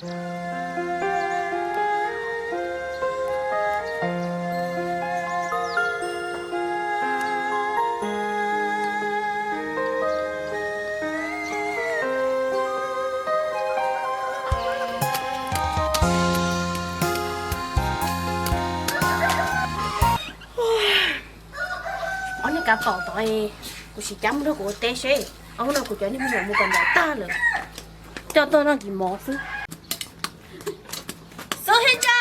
Ob niag kav tom tod, kuv sim cab mus nrog kuv ua teb seb. Ob hnub no kuv cov niag me nyuam mus kawm ntawv tag lawm, coj tuaj noj kis mov xwb. Xub Hej Tsa,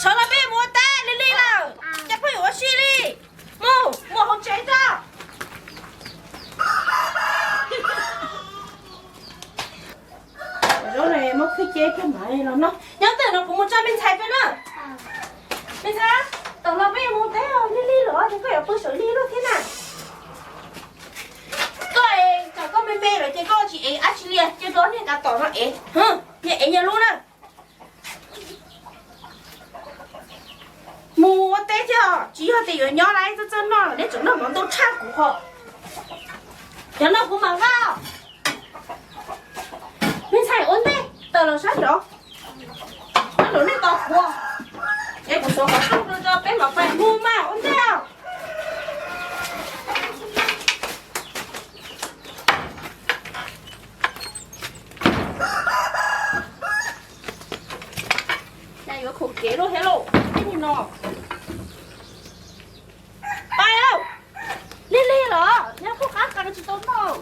sawv los peb mus ua teb, lig lig lawm, cas pheej yuav ua si li. Mus, mus hauv tsev tso. Zaub ne muab khwb ceb thiab mam los noj. Nyob twj ywm no kuv mus tso me ntxhais peb na. Me ntxhais, tam no peb yuav mus teb, lig lig lawm ces koj yuav pw saum lig lawm thiab na. Koj es tsam koj me me lawm ces koj tsis ev dab tsi li, cia rau niag kav tom no ev. Niag ev niag lub na. Mus ua teb thiab, tsis yog tias yuav nyob lawm, txawj txawj noj, neb tseem noj mov ntau tshaj kuv ho. Cov no kuv mam nqa. Me ntxhais ua ntej tawm los sab nraud, sab nraud nej tos kuv, es kuv suav qhov rooj rau peb mam pais mus mas ua ntej os. Cas yuav khoom kev luaj thiab lauj, tib nim no. Pais lauj, lig lig los nyob qub qab qas tsis tau noj.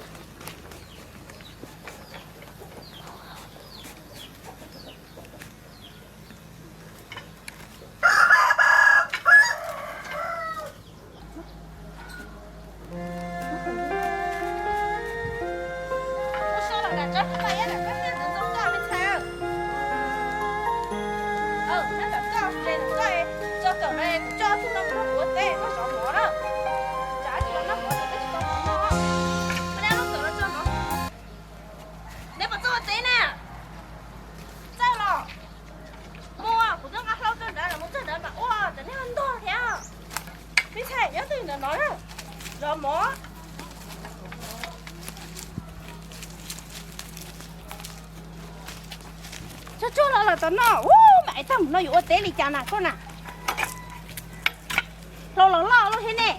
Neb puas txawj ua teb na? Txawj los? Mus, kuv twb nqa hlau rau nrad lawm, mus txog nrad mam ua, cov neb ho ntog thiab. Me ntxhais nyob twj ywm ntawm no na, zov mov. Tsuag tsuag los los tom no, ub, mam tag mus no yuav ua teb li cas na koj na? Hlau los loj loj thiab ne.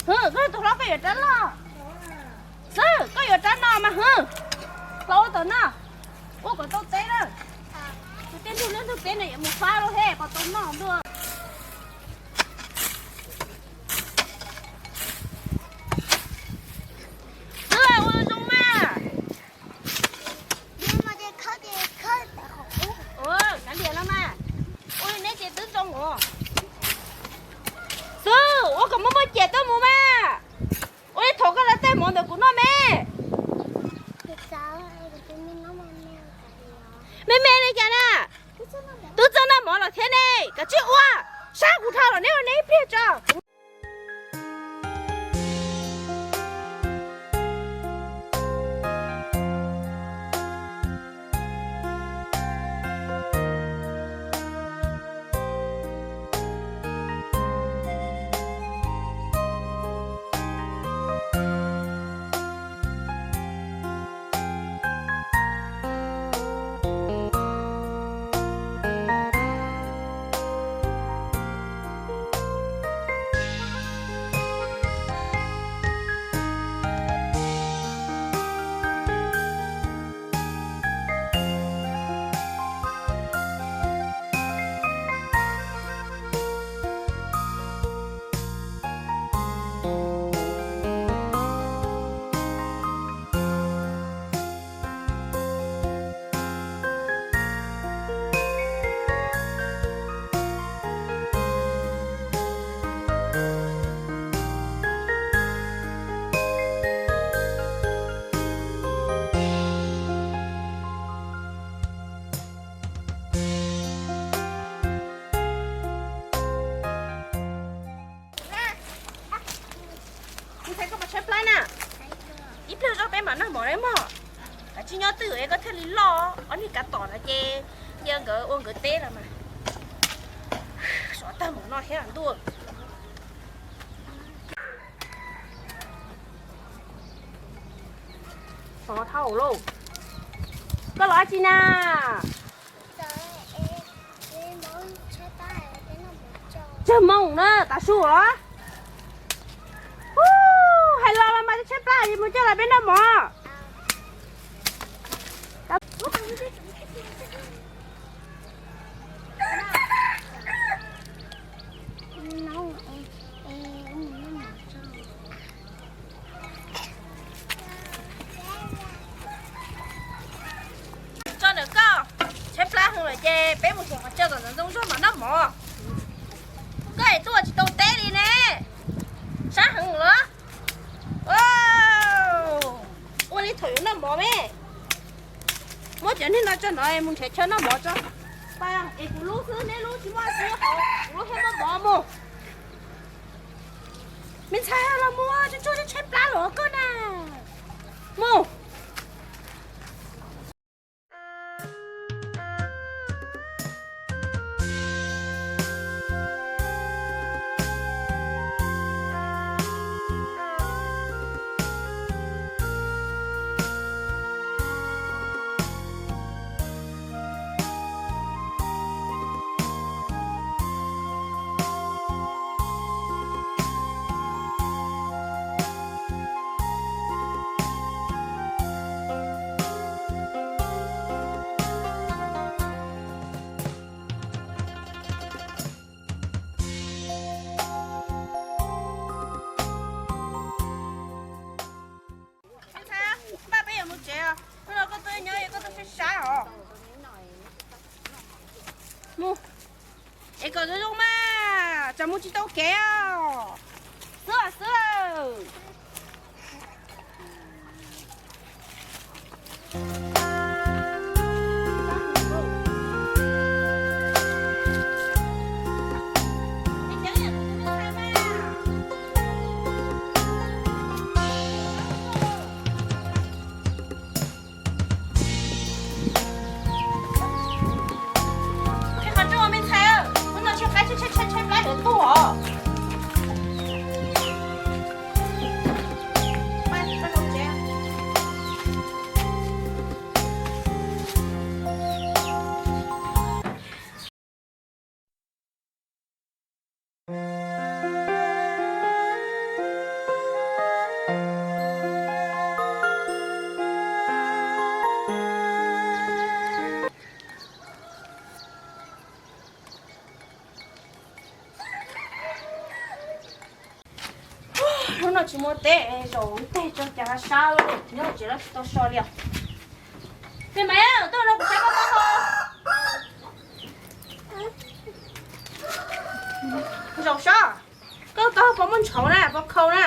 Hwm, koj tus hlob koj yuav rab loj. Xwb, koj yuav rab no mas hwm. Hlau tom no, ua kom tau teb na. Tus tej ntug lub ntug teb no yuav mus fab lawm thiab, kom tau noj ntua. Xwb, ua zoo mas. Ua kav liam no mas, ua li neb ces twb zoo os. Xwb, ua kom muaj muaj ciam tuaj mus mas. Ua li thaum koj lawv tej mov ntawm kuv noj me. Me me li cas na? Twb txawj noj mov los thiab ne, kav tsij ua, sab kuv dhau los neb ua neb ib pliag tso. Kuv thaij koj mas tshaib plab na. Ib pliag zoj peb mam noj mov na mog. Kav tsij nyob twj ywm es koj thiaj li loj. Ob niag kav tom no ces cia nkawd ua nkawd teb los mas. Sov tag mus no thiab ntuj. Sov dhau lauj. Koj los dab tsi na? Tsawg moos na, tav su os. Hais los los mas tshaib plab es mus coj los peb noj mov. Tso ntawm koj, tshaib plab heev lawm ces peb mus xyuas qhov chaw tom ntxoov zog mas noj mov. Koj es tuaj tsis tau teb li ne, sab heev los? Ua li thaum yuav noj mov me, muab cov niag no tso no es mus nrhiav chaw noj mov tso. Es kuv lub xwb, neb lub tsis muaj txiv hauv, kuv lub thiaj muaj mov mus. Me ntxhais los mus, tsuag tsuag tshaib plab los koj na. Mus. Npaj peb yuav mus tsev os, hnub no koj tuaj nyob koj tuaj sab sab os. Mus, es kom zoo zoo mas, tsam mus tsis tau kev os. Xwb xwb. Qhov rooj me ntxhais, hnub no tshaib tshaib tshaib plab yuav tuag os. Hnub no tsis muaj teb, zaum ib teg tso cas sab lawm, nyob tsev los tsis tau so li os. Me Maiv, tuaj no kuv saib koj taub hau. Zaum so, koj taub hau puas muaj ntshauv na, puas khau na?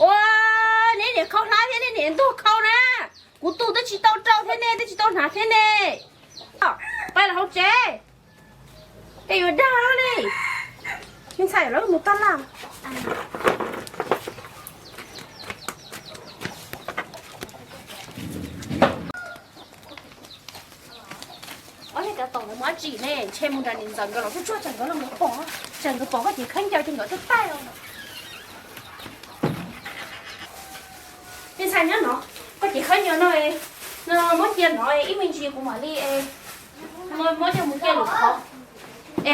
Ua, neb niam khau hlab thiab neb niam ntuag khau na. Kuv tu twb tsis tau rau thiab ne, twb tsis tau hnav thiab ne. Pab los hauv tsev, tej yuav dag lawm li. Me ntxhais lawv mus taj laj. Ob niag kav tom ntawd mus dab tsi ne? Ntshe mus nrog niam ntxawm nkawd los tsuag tsuag tsam nkawd los pom, tsam nkawd pom koj cev khaub ncaws ces nkawd tuaj taij os. Me ntxhais nyob no, koj cev khaub ncaws no, no muab cia no ib me ntsis kuv mam li muab coj mus cia lwm qhov.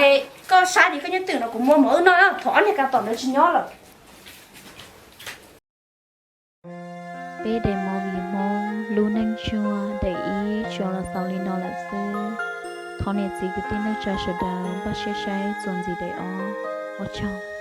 Es koj sab ces koj nyob twj ywm no kuv muab mov wb noj, thaum ob niag kav tom ntawd tsis nyob lawm. Peb daim movie Hmoob lub neej tsuag daim ib tsuas los xaus li no lawm xwb. Thov niam txiv kwv tij neej tsa sawv daws npaj siab saib txuas ntxiv daim ob. Ua tsaug.